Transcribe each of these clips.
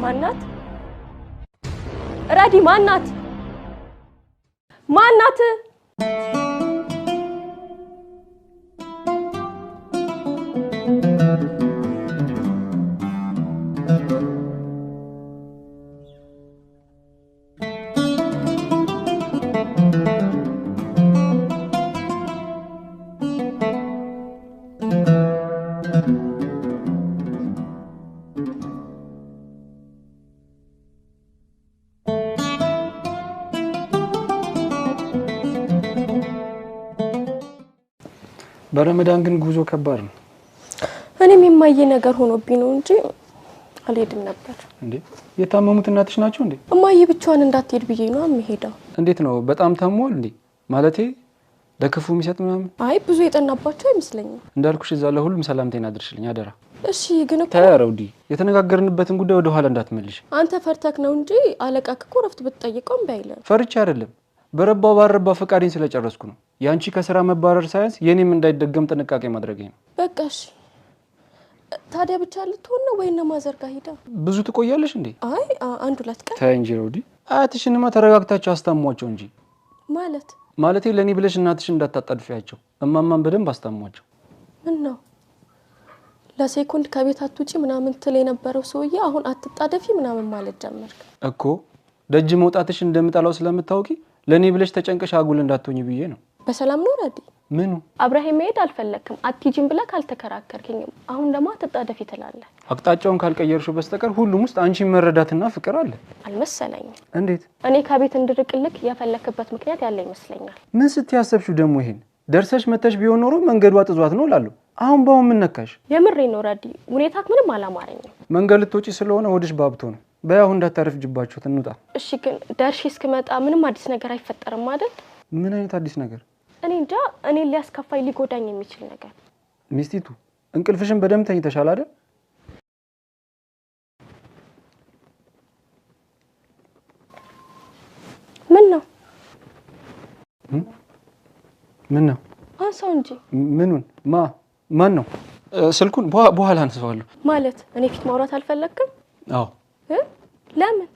ማናት? ረዲ ማናት? ማናት? በረመዳን ግን ጉዞ ከባድ ነው። እኔም የማየ ነገር ሆኖብኝ ነው እንጂ አልሄድም ነበር። እንዴ የታመሙት እናትሽ ናቸው እንዴ? እማዬ ብቻዋን እንዳትሄድ ብዬ ነው የምሄደው። እንዴት ነው? በጣም ታሟል እንዴ? ማለቴ ለክፉ የሚሰጥ ምናምን? አይ ብዙ የጠናባቸው አይመስለኝም። እንዳልኩሽ እዛ ለሁሉም ሰላምታዬን አድርሽልኝ አደራ። እሺ ግን እኮ ተይ ረውዲ፣ የተነጋገርንበትን ጉዳይ ወደ ኋላ እንዳትመልሽ። አንተ ፈርተክ ነው እንጂ አለቃክ እኮ እረፍት ብትጠይቀው እምቢ አይልም። ፈርቼ አይደለም፣ በረባው ባልረባው ፈቃዴን ስለጨረስኩ ነው። የአንቺ ከስራ መባረር ሳያንስ የኔም እንዳይደገም ጥንቃቄ ማድረጌ ነው። በቃ እሺ። ታዲያ ብቻ ልትሆን ነው ወይ እነ mother ጋር ሂዳ? ብዙ ትቆያለሽ እንዴ? አይ አንድ ሁለት ቀን። ተይ እንጂ ረውዲ፣ አያትሽንማ ተረጋግታችሁ አስታሟቸው እንጂ። ማለት ማለቴ ለእኔ ብለሽ እናትሽን እንዳታጣድፊያቸው። እማማን በደንብ አስታሟቸው። ምን ነው ለሴኮንድ ከቤት አትውጪ ምናምን ትል የነበረው ሰውዬ አሁን አትጣደፊ ምናምን ማለት ጀመርክ እኮ። ደጅ መውጣትሽ እንደምጠላው ስለምታውቂ ለእኔ ብለሽ ተጨንቀሽ አጉል እንዳትሆኝ ብዬ ነው። በሰላም ነው ረዲ? ምኑ አብረህ መሄድ አልፈለክም፣ አትሂጂም ብለህ አልተከራከርክኝም። አሁን ደግሞ አትጣደፊ ትላለህ። አቅጣጫውን ካልቀየርሽው በስተቀር ሁሉም ውስጥ አንቺን መረዳትና ፍቅር አለ። አልመሰለኝም። እንዴት? እኔ ከቤት እንድርቅልክ የፈለክበት ምክንያት ያለ ይመስለኛል። ምን ስትይ አሰብሽው ደግሞ? ይሄን ደርሰሽ መተሽ ቢሆን ኖሮ መንገዱ አጥዟት ነው እላለሁ። አሁን በአሁን ምን ነካሽ? የምሬ ነው ረዲ፣ ሁኔታክ ምንም አላማረኝም። መንገድ ልትወጪ ስለሆነ ሆድሽ ባብቶ ነው። በይ አሁን እንዳታረፍጅባችሁ እንውጣ። እሺ ግን ደርሼ እስክመጣ ምንም አዲስ ነገር አይፈጠርም አይደል? ምን አይነት አዲስ ነገር? እኔ እንጃ። እኔን ሊያስከፋኝ ሊጎዳኝ የሚችል ነገር። ሚስቲቱ እንቅልፍሽን በደንብ ተኝተሻል አይደል? ምን ነው? ምን ነው? አንሳው እንጂ። ምኑን? ማን ነው? ስልኩን በኋላ አንሳዋለሁ። ማለት እኔ ፊት ማውራት አልፈለግክም? አዎ። ለምን?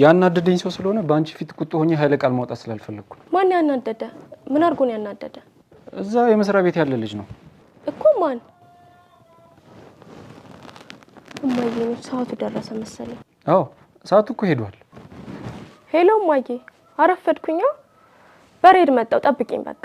ያናደደኝ ሰው ስለሆነ በአንቺ ፊት ቁጡ ሆኜ ኃይለ ቃል ማውጣት ስላልፈለግኩ። ማን ያናደደ? ምን አድርጎ ነው ያናደደ? እዛ የመስሪያ ቤት ያለ ልጅ ነው እኮ። ማን? እማዬ ነው። ሰዓቱ ደረሰ መሰለኝ። አዎ ሰዓቱ እኮ ሄዷል። Hello እማዬ፣ አረፈድኩኛ። በሬድ መጣው፣ ጠብቂኝ በቃ።